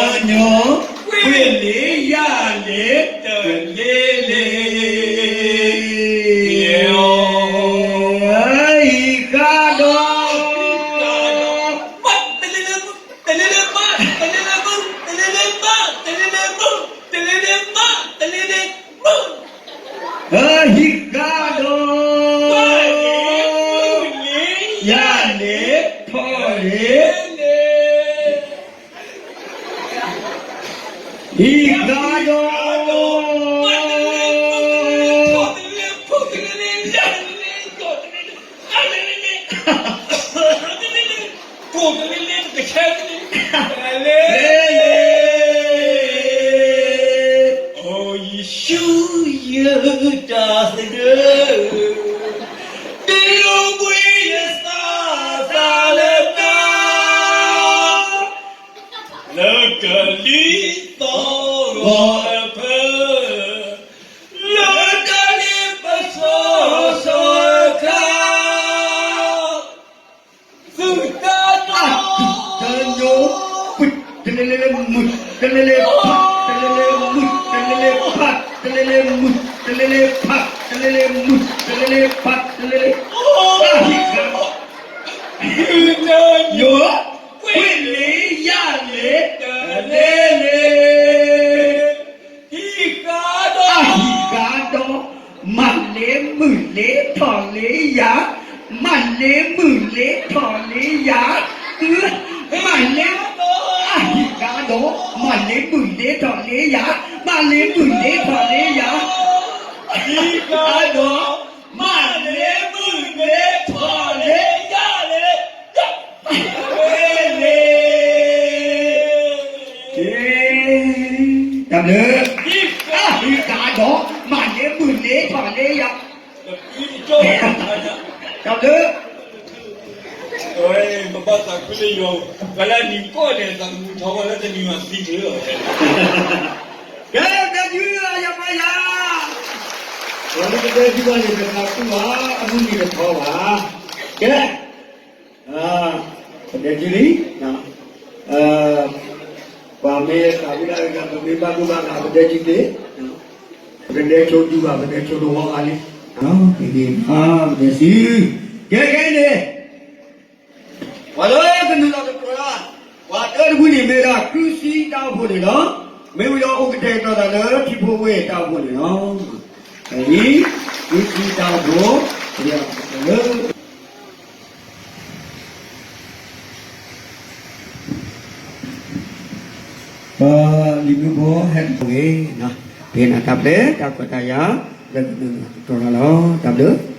ညိ ကွံာ်လံယၤလံ တလ့လ့ ဟံးဃာ်ဒီး တလ့လ့ တလ့လ့မး တလ့လ့မုၢ် တလ့လ့မး တလ့လ့မုၢ် တလ့လ့မး တလ့လ့မုၢ် ဟံးဃာ်ဒီး ယၤလံ ထီၣ်လံ ဟံးဃာ်ဒီး ကိးကလ့လ့ တကဆဲကလ့ လ့လ့ အိ ယ့ၣ်ၡူး ယတၢ်သဒၢ တယိဘှံးယသးသးလၢနၤ လၢကလံၤသီၣ်ဂီၤအဖၢ လၢတၢ်န့ၣ်ပစီစီအခါ သုတၢ်နီၣ် တလ့လ့မုၢ် တလ့လ့ဖး တလ့လ့မုၢ် တလ့လ့ဖး တလ့လ့မုၢ် တလ့လ့ဖး တလ့လ့မုၢ် တလ့လ့ဖး တလ့လ့ အဟံးဃာ် သုတၢ်နီၣ် ကွံာ်လံယၤလံ တလ့လ့ ဟံးဃာ်ဒီး အဟံးဃာ်ဒီး မၤလ့မုၢ်လ့ထီၣ်လ့ယၤ, မၤလ့မုၢ်လ့ထီၣ်လ့ယၤ, မၤလ့ အဟံးဃာ်ဒီး မၤလ့မုၢ်လ့ထီၣ်လ့ယၤ, မၤလ့မုၢ်လ့ထီၣ်လ့ယၤ, ဟံးဃာ်ဒီး မၤလ့မုၢ်လ့ထီၣ်လ့ယၤလ့ တၢ်ဘျုး, အဟံးဃာ်ဒီး မၤလ့မုၢ်လ့ထီၣ်လ့ယၤ, တၢ်ဘျုး, ပဘၣ်သးခုလၢယွၤ, ပှၤလၢအနံၤကီၢ်န့ၣ် သးသမူထီဘၣ်လၢတနံၤမၤသံတလၢာ်, ကဲ တၢ်ဘျုးယွၤယၤမၤယၤ, ပှၤလၢကဒဲဒုဘၣ်န့ၣ် တသးခုဘၣ်, အမုၢ်နံၤတထီဘၣ်, ကဲ ပဒဲကၠူလံ, ပှၤမ့ၢ်သးဝံၣ်ဒၣ်က့ၤ ပမ့ၢ်ဘၣ်ဒိဘၣ်ထံး ပဒဲကၠူသ့, ပကဒဲဆိဒုဘၣ် ပဒဲဆိတဝီအါလံ, ပဒဲစံး, ကဲကဲန့ၣ်, ပှၤလၢကနုာ်လီၤသကိးတၢ်, ပှၤတၢတဖုန့ၣ်မ့ၢ်ဒၣ် ဃုဆံတၢ်အိၣ်ဖှိၣ်န့ၣ်လီၤ, မ့ၢ်ဝံၤဒီးအိၣ်ကတဲာ်ကတီၤသးလၢထံဖိဝ့ၢ်တၢ်အိၣ်ဖှိၣ်န့ၣ်လီၤ, အံၤ, ဃုဆံတၢ်အိၣ်ဖှိၣ်, လၢ ပလံၤမုၣ်ဖိဟဲတဂ့ၤ, ပဟ့ၣ်နၤတၢ်ပျဲ တၢ်ခွဲးတၢ်ယာ် လၢကနုာ်လီၤသကိးတၢ်လီၤ, တၢ်ဘျုး